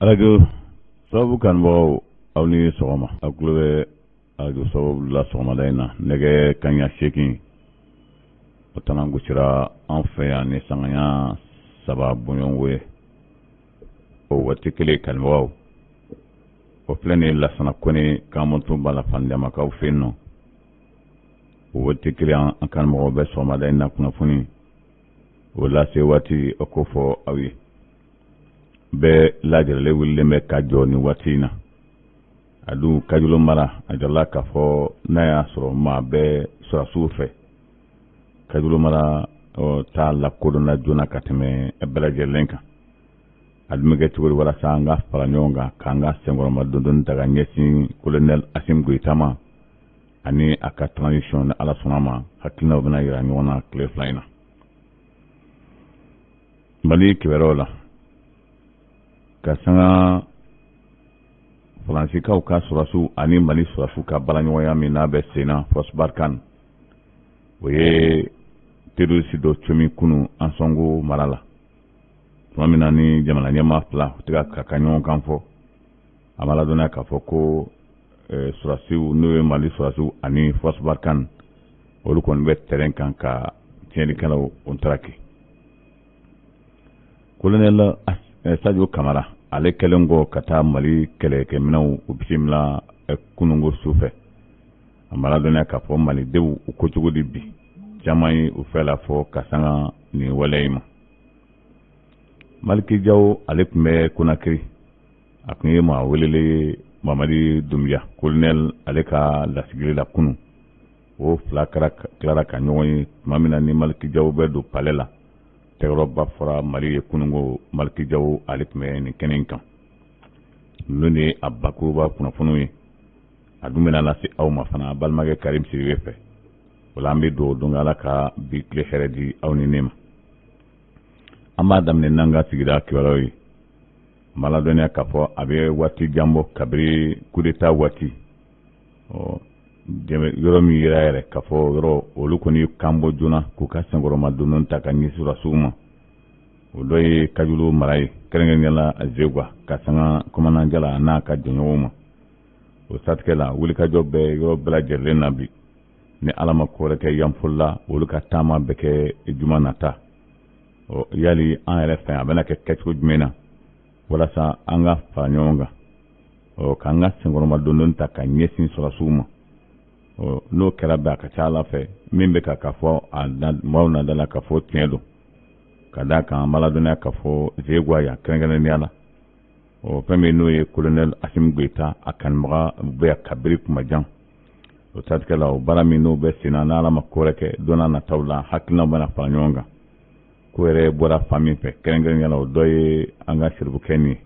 Arajo sababu kanubagaw, aw ni sɔgɔma. Aw tulo bɛ arajo sababu la sɔgɔmada in na, nɛgɛ kanɲɛ 8 o tana gosira an fɛ yan ni sanganya 3 bɔɲɔgɔnko ye. O waati kelen, kanubagaw, o filɛ nin ye Lasana Kɔnɛ Kamɔtu b'a la Fandiyamakaw fɛ yen nɔ. O waati kelen, an kanubagaw bɛ sɔgɔmada in na kunnafoni o lase waati o ko fɔ aw ye. Bɛɛ lajɛlen wulilen bɛ ka jɔ nin waati in na. A dun Kajolo mara, a jirala k'a fɔ n'a y'a sɔrɔ maa bɛ sɔrɔdasiw fɛ, Kajolo mara t'a lakodɔnna joona ka tɛmɛ bɛɛ lajɛlen kan. A dun bɛ kɛ cogo di walasa an ka fara ɲɔgɔn kan k'an ka senkɔrɔma dondonni ta ka ɲɛsin colonel Asimi Goyita ma ani a ka transition? Ni Ala sɔnna ma, hakilinaw bɛna yira ɲɔgɔn na tile 2 in na. Mali kibaruyaw la, ka sanga Faransikaw ka sɔrɔdasiw ani Mali sɔrɔdasiw ka baaraɲɔgɔnya min n'a bɛ sen na, Force Barkhane, o ye terroriste dɔ comi kunu Ansɔngo mara la. Tuma min na ni jamana ɲɛmaa fila u tɛ ka ɲɔgɔn kan fɔ, a ma ladɔnniya k'a fɔ ko sɔrɔdasiw, n'o ye Mali sɔrɔdasiw ani Force Barkhane, olu kɔni bɛ terrain kan ka tiɲɛnikɛlaw o traquer. Colonel Sadio Kamara, ale kɛlen kɔ ka taa Mali kɛlɛkɛminɛnw u bisimila kununko su fɛ, a ma ladɔnniya k'a fɔ malidenw u ko cogo di bi. Caman ye u fɛ la fɔ ka sanga nin waleya in ma. Maliki Jaw, ale tun bɛ Konakiri, a tun ye maa welele ye Mamadi Dunbiya colonel ale ka lasigili la kunun. O fila kɛra tilara ka ɲɔgɔn ye tuma min na ni Maliki Jaw bɛ don palais la, tɛgɛrɛba fɔra Mali ye kununko. Maliki Jaw, ale tun bɛ nin kɛnɛ in kan. Ninnu de ye a bakuruba kunnafoniw ye. A dun bɛna lase aw ma fana balimakɛ Karim Sidibe fɛ. O la, an bɛ dugawu don Ala ka bi tile hɛrɛ di aw ni ne ma. An b'a daminɛ n'an ka sigida kibaruyaw ye. N b'a ladɔnniya k'a fɔ a bɛ waati jan bɔ kabiri coup d'état waati, ɔ yɔrɔ min yira yɛrɛ k'a fɔ yɔrɔ olu kɔni kan bɔ joona k'u ka senkɔrɔma dondon ta ka ɲɛsin sɔrɔdasiw ma, o dɔ ye Kajolo mara ye, kɛrɛnkɛrɛnnenya la Zegwa, ka sanga commandant Jala n'a ka jɛɲɔgɔnw ma. O siratigɛ la, wulikajɔ bɛ yɔrɔ bɛɛ lajɛlen na bi. Ni Ala ma ko wɛrɛ kɛ, Yanfolila, olu ka taama bɛ kɛ juma nata. Ɔ yali an yɛrɛ fɛ, a bɛna kɛ kɛcogo jumɛn na walasa an ka fara ɲɔgɔn kan, ɔ k'an ka senkɔrɔma dondon ta ka ɲɛsin sɔrɔdasiw ma? Ɔ n'o kɛra bɛn, a ka ca Ala fɛ, min bɛ ka fɔ a maaw nada la k'a fɔ tiɲɛ don, ka d'a kan an b'a ladɔnniya k'a fɔ Zegwa yan kɛrɛnkɛrɛnnenya la, ɔ fɛn min n'o ye colonel Asimi Goyita, a kanubaga bɛ yan kabiri kuma jan. O siratigɛ la, o baara min n'o bɛ sen na, n'Ala ma ko wɛrɛ kɛ, don n'a nataw la, hakilinaw bɛna fara ɲɔgɔn kan. Ko yɛrɛ bɔra fan min fɛ, kɛrɛnkɛrɛnnenya la, o dɔ ye an ka seribukɛ nin ye,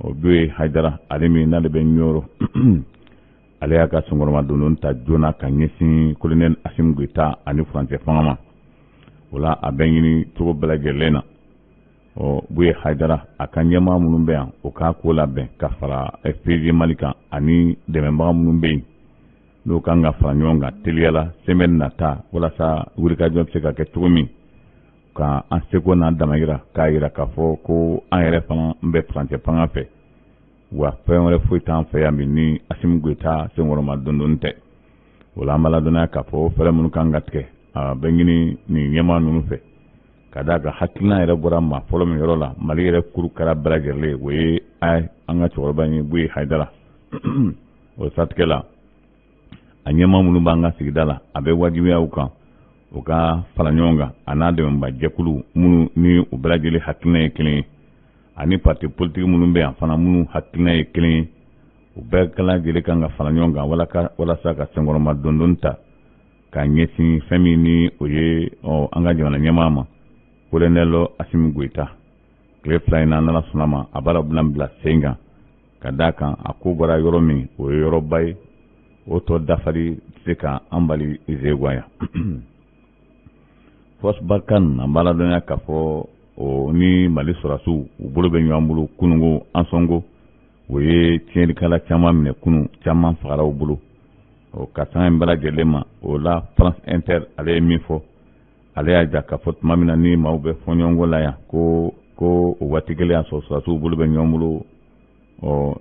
o dɔ ye Hayidara, ale min n'ale bɛ Ɲɔrɔ, ale y'a ka senkɔrɔma dondon ta joona ka ɲɛsin colonel Asimi Goyita ani furancɛ fanga ma. O la, a bɛ ɲini cogo bɛɛ lajɛlen na, ɔ Buye Hayidara, a ka ɲɛmaa minnu bɛ yan, o k'a ko labɛn ka fara FPG Mali kan ani dɛmɛbaga minnu bɛ yen, n'o kan ka fara ɲɔgɔn kan teliya la semaine nata, walasa wulikajɔ bɛ se ka kɛ cogo min ka an seko n'an damayira k'a yira k'a fɔ ko an yɛrɛ fana bɛ furancɛ fanga fɛ, wa fɛn wɛrɛ foyi t'an fɛ yan bi ni Asimi Goyita senkɔrɔma dondon tɛ. O la, an b'a ladɔnniya k'a fɔ fɛɛrɛ minnu kan ka tigɛ, a bɛ ɲini nin ɲɛmaa ninnu fɛ, ka d'a kan hakilina yɛrɛ bɔra maa fɔlɔ min yɔrɔ la, Mali yɛrɛ kuru kɛra bɛɛ lajɛlen, o ye an ka cɛkɔrɔba in ye, Buye Hayidara. O siratigɛ la, a ɲɛmaa minnu b'an ka sigida la, a bɛ wajibiya u kan u ka fara ɲɔgɔn kan, a n'a dɛmɛbaa minnu ni u bɛɛ lajɛlen hakilina ye kelen ye, ani parti politique minnu bɛ yan fana, minnu hakilina ye kelen ye, u bɛɛ lajɛlen kan ka fara ɲɔgɔn kan walasa ka senkɔrɔma dondon ta ka ɲɛsin fɛn min ni o ye an ka jamana ɲɛmaa ma, colonel Asimi Goyita. Tile 2 in na, n'Ala sɔnna ma, a baara bɛna bila sen kan, ka d'a kan a ko bɔra yɔrɔ min, o ye yɔrɔba ye, o tɔ dafali tɛ se ka an bali Zegwa yan. Force Barkhane, an b'a ladɔnniya k'a fɔ o ni Mali sɔrɔdasiw u bolo bɛ ɲɔgɔn bolo kununko Ansɔngo. O ye tiɲɛnikɛla caman minɛ kunu, caman fagara u bolo. O ka sanga in bɛɛ lajɛlen ma, o la France Inter, ale ye min fɔ, ale y'a jira k'a fɔ tuma min na ni maaw bɛ fɔɲɔgɔnkɔ la yan, ko o waati kelen y'a sɔrɔ sɔrɔdasiw bolo bɛ ɲɔgɔn bolo. Ɔ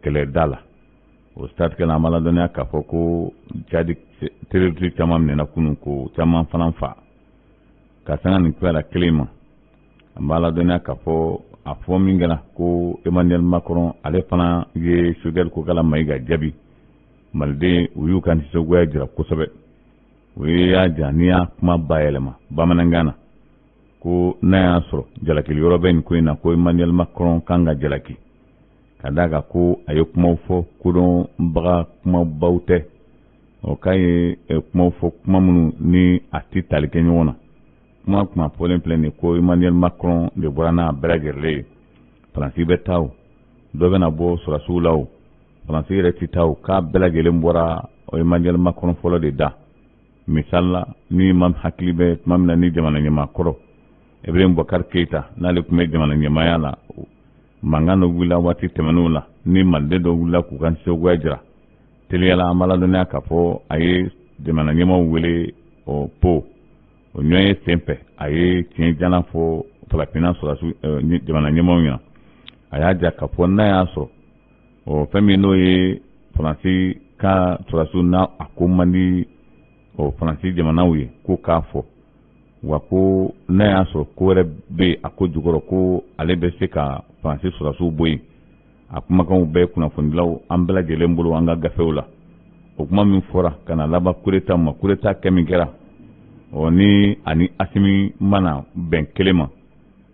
kɛlɛda la, o siratigɛ la, an b'a ladɔnniya k'a fɔ ko Tchad terroriste caman minɛna kunun, ko caman fana fa. Ka sanga nin kibaruya kelen ma, an b'a ladɔnniya k'a fɔ a fɔ min kɛra ko Emmanuel Macron, ale fana ye Choguel Kokala Mayiga jaabi. Maliden, u y'u ka nisɔngoya jira kosɛbɛ. U y'a jira, n'i y'a kuma bayɛlɛma bamanankan na, ko n'a y'a sɔrɔ jalakili yɔrɔ bɛ nin ko in na, ko Emmanuel Macron kan ka jalaki, ka d'a kan ko a ye kumaw fɔ, kodɔnbaga kumabaw tɛ. Ɔ k'a ye kumaw fɔ, kuma minnu ni a tɛ tali kɛ ɲɔgɔn na. Kuma kuma fɔlen filɛ nin ko Emmanuel Macron de bɔra n'a bɛɛ lajɛlen ye. Faransi bɛ taa o, dɔ bɛna bɔ sɔrɔdasiw la o, Faransi yɛrɛ tɛ taa o, k'a bɛɛ lajɛlen bɔra Emmanuel Macron fɔlɔ de da. Misali la, ni ma hakili bɛ tuma min na ni jamana ɲɛmaa kɔrɔ Ibrahim Boubacar Keïta, n'ale tun bɛ jamana ɲɛmaaya la, mankan dɔ wulila waati tɛmɛnenw la, ni maliden dɔ wulila k'u ka nisɔngoya jira teliyala, an b'a ladɔnniya k'a fɔ a ye jamana ɲɛmaaw wele o po o ɲɔgɔn ye senfɛ, a ye tiɲɛ jana fɔ farafinna sɔrɔdasiw jamana ɲɛmaaw ɲɛna. A y'a jira k'a fɔ n'a y'a sɔrɔ o fɛn min n'o ye Faransi ka sɔrɔdasiw n'a a ko man di o Faransi jamanaw ye, ko k'a fɔ wa ko n'a y'a sɔrɔ ko wɛrɛ bɛ yen a ko jukɔrɔ, ko ale bɛ se ka Faransi sɔrɔdasiw bɔ yen. A kumakanw bɛɛ kunnafonidilaw an bɛɛ lajɛlen bolo an ka gafew la. O kuma min fɔra ka na laban coup d'État ma, coup d'État kɛ min kɛra, ɔ ni ani Asimi mana bɛn kelen ma,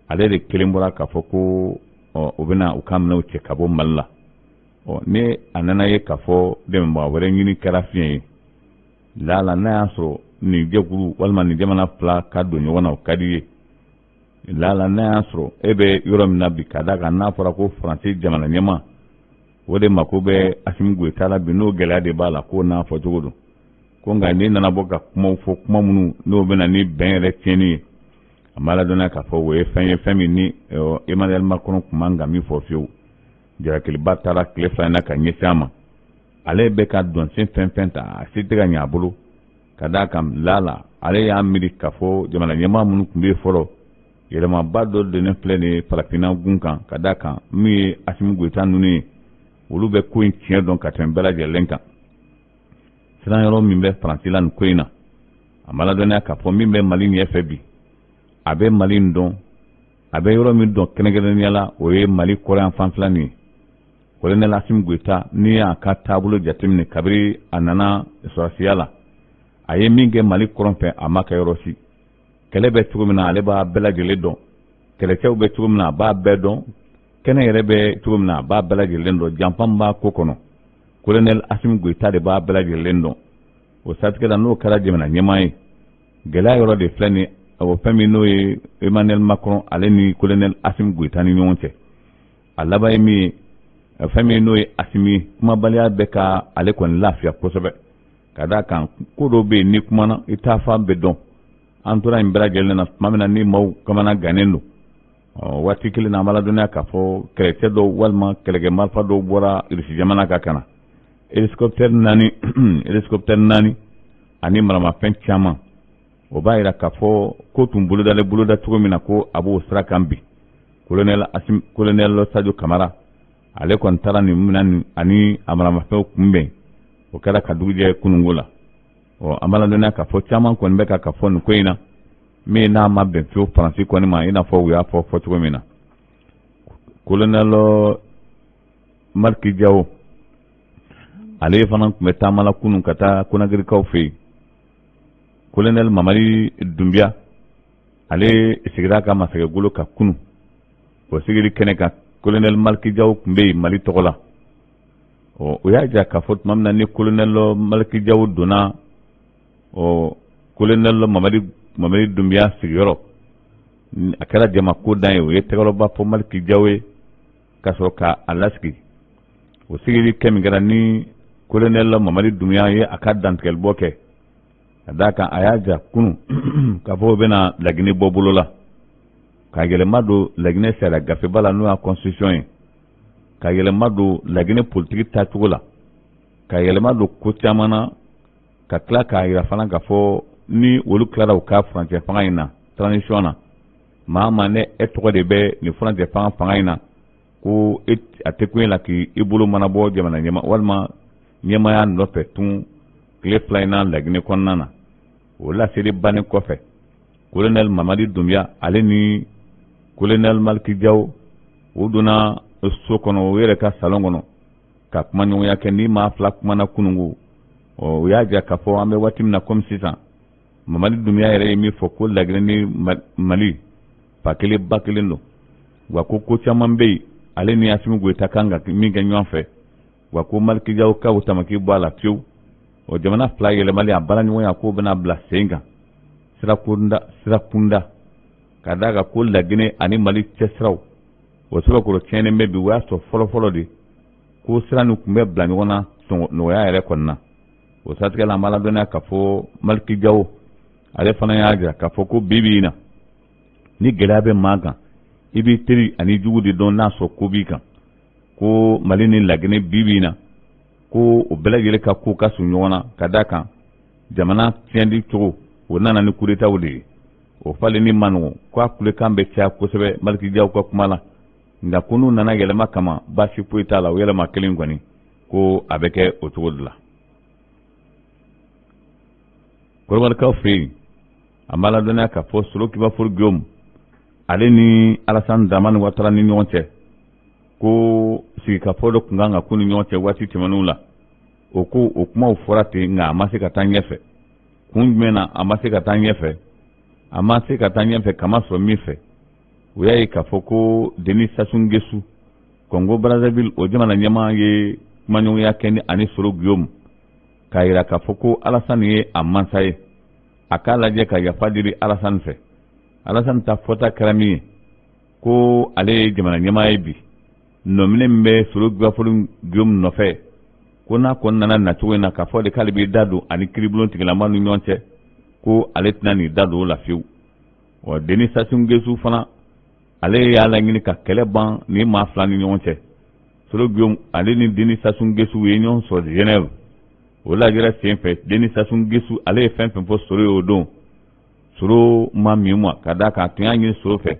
ale de kelen bɔra k'a fɔ ko ɔ u bɛna u ka minɛnw cɛ ka bɔ Mali la. Ɔ ni a nana ye k'a fɔ dɛmɛbaga wɛrɛ ɲini kɛra fiɲɛ ye lala, n'a y'a sɔrɔ nin jɛkulu walima nin jamana fila ka don ɲɔgɔn na, o ka di ye lala, n'a y'a sɔrɔ e bɛ yɔrɔ min na bi, ka d'a kan n'a fɔra ko Faransi jamana ɲɛmaa o de mako bɛ Asimi Goyita la bi, n'o gɛlɛya de b'a la, k'o n'a fɔ cogo don ko. Nka n'i nana bɔ ka kumaw fɔ, kuma minnu n'o bɛ na ni bɛn yɛrɛ tiɲɛni ye, a ma ladɔnniya k'a fɔ o ye fɛn ye, fɛn min ni Emmanuel Macron tun man ka min fɔ fiyewu. Jalakiliba taara tile 2 in na ka ɲɛsin a ma. Ale bɛ ka dɔnsen fɛn fɛn ta, a si tɛ ka ɲɛ a bolo, ka d'a kan lala ale y'a miiri k'a fɔ jamana ɲɛmaa minnu tun bɛ yen fɔlɔ, yɛlɛmaba dɔ donnen filɛ nin ye farafinna gun kan, ka d'a kan min ye Asimi Goyita ninnu ye, olu bɛ ko in tiɲɛ dɔn ka tɛmɛ bɛɛ lajɛlen kan. Siran yɔrɔ min bɛ Faransi la nin ko in na, a ma ladɔnniya k'a fɔ min bɛ Mali ɲɛfɛ bi, a bɛ Mali in dɔn, a bɛ yɔrɔ min dɔn kɛrɛnkɛrɛnnenya la, o ye Mali kɔrɔyan fanfɛla nin ye. Colonel Asimi Goyita, n'i y'a ka taabolo jateminɛ kabiri a nana sɔrɔdasiya la, a ye min kɛ Mali kɔrɔn fɛ, a ma kɛ yɔrɔ si. Kɛlɛ bɛ cogo min na, ale b'a bɛɛ lajɛlen dɔn. Kɛlɛcɛw bɛ cogo min na, a b'a bɛɛ dɔn. Kɛnɛ yɛrɛ bɛ cogo min na, a b'a bɛɛ lajɛlen dɔn. Janfa min b'a ko kɔnɔ, Colonel Asimi Goyita de b'a bɛɛ lajɛlen dɔn. O siratigɛ la, n'o kɛra jamana ɲɛmaa ye, gɛlɛya yɔrɔ de filɛ nin o fɛn min n'o ye Emmanuel Macron, ale ni Colonel Asimi Goyita ni ɲɔgɔn cɛ. A laban ye min ye, fɛn min n'o ye Asimi, kumabaliya bɛ ka ale kɔni lafiya kosɛbɛ, ka d'a kan ko dɔw bɛ yen, ni kumana, i t'a fan bɛɛ dɔn. An tora nin bɛɛ lajɛlen na tuma min na ni maaw kamana gannen don, waati kelen na, an b'a ladɔnniya k'a fɔ kɛlɛcɛ dɔw walima kɛlɛkɛ marifa dɔw bɔra Irisi jamana kan ka na, hélicoptère naani, hélicoptère naani ani maramafɛn caman. O b'a yira k'a fɔ ko tun bolodalen boloda cogo min na, ko a b'o sira kan bi. Colonel Asim, colonel Sadio Kamara, ale kɔni taara nin minɛn ani a maramafɛnw kunbɛn. O kɛra ka dugu jɛ kununko la. Ɔ an b'a ladɔnniya k'a fɔ caman kɔni bɛ ka fɔ nin ko in na, min n'a ma bɛn fiyewu Faransi kɔni ma, i n'a fɔ u y'a fɔ fɔ cogo min na. Colonel Malick Diaw, ale fana tun bɛ taama la kunun ka taa Konakirikaw fɛ yen. Colonel Mamadi Doumbia, ale sigira ka masakɛgolo kan kunun. O sigili kɛnɛ kan, colonel Malick Diaw tun bɛ yen Mali tɔgɔ la. Ɔ o y'a jira k'a fɔ tuma min na ni colonel Malick Diaw donna, ɔ colonel Mamadi Doumbia sigiyɔrɔ, a kɛra jama ko dan ye. O ye tɛgɛrɛba fɔ Malick Diaw ye ka sɔrɔ ka a lasigi. O sigili kɛ min kɛra ni colonel Mamadi Doumbia ye a ka dantigɛlibɔ kɛ, ka d'a kan a y'a jira kunun k'a fɔ o bɛna Laginɛ bɔ bolo la, ka yɛlɛma don Laginɛ sariya gafeba la, n'o y'a constitution ye, ka yɛlɛma don Laginɛ politiki taacogo la, ka yɛlɛma don ko caman na, ka tila k'a yira fana k'a fɔ ni olu tilara u ka furancɛ fanga in na, transition na, maa ma ne e tɔgɔ de bɛ nin furancɛ fanga in na. Ko a tɛ kun e la k'i bolo mana bɔ jamana ɲɛma walima ɲɛmaaya nɔfɛ tun tile 2 in na Laginɛ kɔnɔna na. O laseli bannen kɔfɛ, colonel Mamadi Doumbia ale ni colonel Maliki Jaw u donna so kɔnɔ, u yɛrɛ ka salon kɔnɔ ka kumaɲɔgɔnya kɛ. Ni maa 2 kumana kunungo, ɔ u y'a jira k'a fɔ an bɛ waati min na komi sisan, Mamadi Doumbia yɛrɛ ye min fɔ ko Laginɛ ni Mali fa kelen ba kelen don, wa ko ko caman bɛ yen ale ni Asimi Goyita kan ka min kɛ ɲɔgɔn fɛ, wa ko Maliki Jaw k'aw tamaki bɔ a la fiyewu. O jamana 2 yɛlɛmali a baaraɲɔgɔnya k'o bɛna bila sen kan sira kunda, ka d'a kan ko Laginɛ ani Mali cɛsiraw o sɛbɛkɔrɔ tiɲɛnen bɛ bi. O y'a sɔrɔ fɔlɔfɔlɔ de ko sira nin tun bɛ bila ɲɔgɔn na nɔgɔya yɛrɛ kɔnɔna. O siratigɛ la, an b'a ladɔnniya k'a fɔ Maliki Jaw ale fana y'a jira k'a fɔ ko bi bi in na, ni gɛlɛya bɛ maa kan, i b'i teri ani jugu de dɔn n'a sɔrɔ ko b'i kan. Ko Mali ni Laginɛ bi bi in na, ko o bɛɛ lajɛlen ka ko ka surun ɲɔgɔn na, ka d'a kan jamana tiɲɛni cogo o nana ni coup d'état de ye, o falenni man nɔgɔn. Ko a kulekan bɛ caya kosɛbɛ Maliki Jaw ka kuma la, nka ko n'u nana yɛlɛma kama, baasi foyi t'a la, o yɛlɛma kelen kɔni ko a bɛ kɛ o cogo de la. Kɔrɔbarikaw fɛ yen, an b'a ladɔnniya k'a fɔ Soro Kibafori Guillaume ale ni Alassane Dramane Ouattara ni ɲɔgɔn cɛ, ko sigikafɔ dɔ tun kan ka k'u ni ɲɔgɔn cɛ waati tɛmɛnenw la. O ko o kumaw fɔra ten, nka a ma se ka taa ɲɛfɛ. Kun jumɛn na a ma se ka taa ɲɛfɛ? A ma se ka taa ɲɛfɛ kamasɔrɔ min fɛ, o y'a ye k'a fɔ ko Denis Sassou Nguesso, Congo Brazzaville, o jamana ɲɛmaa ye kumaɲɔgɔnya kɛ ni ani Soro Guillaume k'a yira k'a fɔ ko Alassane ye a mansa ye, a k'a lajɛ ka yafa deli Alassane fɛ. Alassane ta fɔta kɛra min ye, ko ale ye jamana ɲɛmaa ye bi, nɔminɛ min bɛ Soro Kibafori Guillaume nɔfɛ, ko n'a kɔni nana nacogo in na k'a fɔ de k'ale b'i da don ani kiiribulon tigilama ni ɲɔgɔn cɛ, ko ale tɛna nin da don o la fiyewu. Ɔ Denis Sassou Nguesso fana, ale y'a laɲini ka kɛlɛ ban ni maa 2 ni ɲɔgɔn cɛ. Soro Guillaume ale ni Denis Sassou Nguesso ye ɲɔgɔn sɔrɔ Genève. O lajɛrɛ sen fɛ, Denis Sassou Nguesso ale ye fɛn fɛn fɔ Soro ye o don, Soro ma min ma, ka d'a kan a tun y'a ɲini Soro fɛ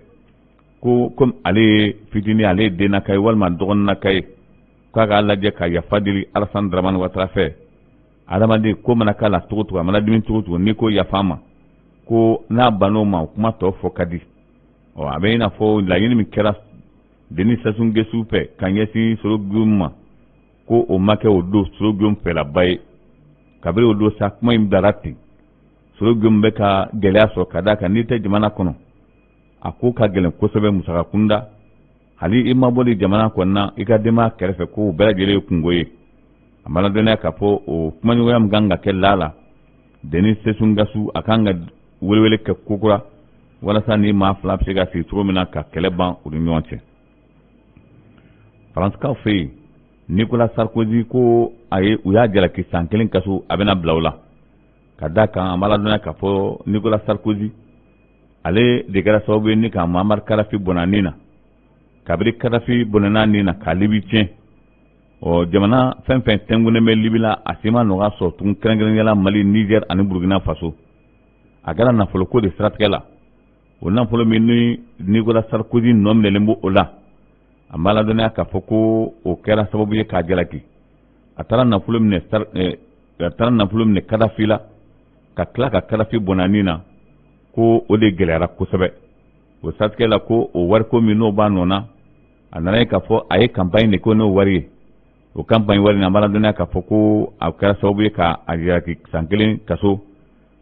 ko komi ale ye fitinin, ale ye dennaka ye walima dɔgɔninnaka ye, k'a k'a lajɛ ka yafa deli Alassane Dramane Ouattara fɛ. Adamaden ko mana k'a la cogo cogo, a mana dimi cogo cogo, n'i ko yafa ma, ko n'a bann'o ma, o kuma tɔ fɔ ka di. Ɔ a bɛ i n'a fɔ laɲini min kɛra Denis Sassou Nguesso fɛ ka ɲɛsin Soro Guillaume ma, ko o ma kɛ o don Soro Guillaume fɛlaba ye. Kabini o don sa, kuma in bilara ten. Soro Guillaume bɛ ka gɛlɛya sɔrɔ, ka d'a kan n'i tɛ jamana kɔnɔ, a ko ka gɛlɛn kosɛbɛ musaka kunda. Hali i ma bɔli jamana kɔnɔna i ka denbaya kɛrɛfɛ, ko o bɛɛ lajɛlen ye kungo ye. A ma ladɔnniya k'a fɔ o kumaɲɔgɔnya min kan ka kɛ la la, Denis Sassou Nguesso a kan ka welewele kɛ kokura walasa ni maa 2 bɛ se ka sigi cogo min na ka kɛlɛ ban u ni ɲɔgɔn cɛ. Faransikaw fɛ yen, Nicolas Sarkozy ko a ye u y'a jalaki san 1 kaso, a bɛna bila o la, ka d'a kan an b'a ladɔnniya k'a fɔ Nicolas Sarkozy ale de kɛra sababu ye ni ka Muammar Kadhafi bɔnna nin na. Kabini Kadhafi bɔnna nin na ka Libi tiɲɛ, ɔ jamana fɛn fɛn tɛnkunnen bɛ Libi la, a si ma nɔgɔya sɔrɔ tugun, kɛrɛnkɛrɛnnenya la Mali, Niger ani Burkina Faso. A kɛra nafoloko de siratigɛ la, o nafolo min ni Nicolas Sarkozy nɔ minɛlen b'o o la, an b'a ladɔnniya k'a fɔ ko o kɛra sababu ye k'a jalaki. A taara nafolo minɛ, a taara nafolo minɛ Kadhafi la, ka tila ka Kadhafi bɔnna nin na, ko o de gɛlɛyara kosɛbɛ. O siratigɛ la, ko o wariko min n'o b'a nɔ na, a nana ye k'a fɔ a ye campagne de kɛ n'o wari ye. O campagne wari in, an b'a ladɔnniya k'a fɔ ko a kɛra sababu ye k'a jalaki san 1 kaso,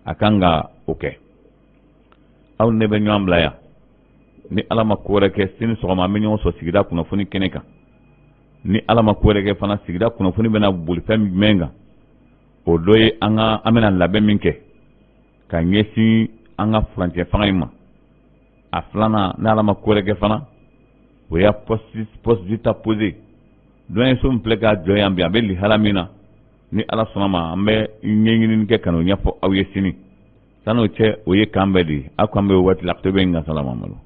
a kan ka o kɛ. Aw ne bɛ ɲɔgɔn bila yan. Ni Ala ma ko wɛrɛ kɛ, sini sɔgɔma an bɛ ɲɔgɔn sɔrɔ sigida kunnafoni kɛnɛ kan. Ni Ala ma ko wɛrɛ kɛ fana, sigida kunnafoni bɛna boli fɛn jumɛn kan? O dɔ ye an ka an bɛna labɛn min kɛ ka ɲɛsin an ka furancɛ fanga in ma. A filanan, ni Ala ma ko wɛrɛ kɛ fana, o y'a poste juxtaposé douanier min filɛ ka jɔ yan bi, a bɛ lihala min na, ni Ala sɔnna ma, an bɛ ɲɛɲinini kɛ ka n'o ɲɛfɔ aw ye sini. San'o cɛ, o ye kan bɛɛ de ye. Aw kan bɛ o waati la, a bɛ n ka salamamalo.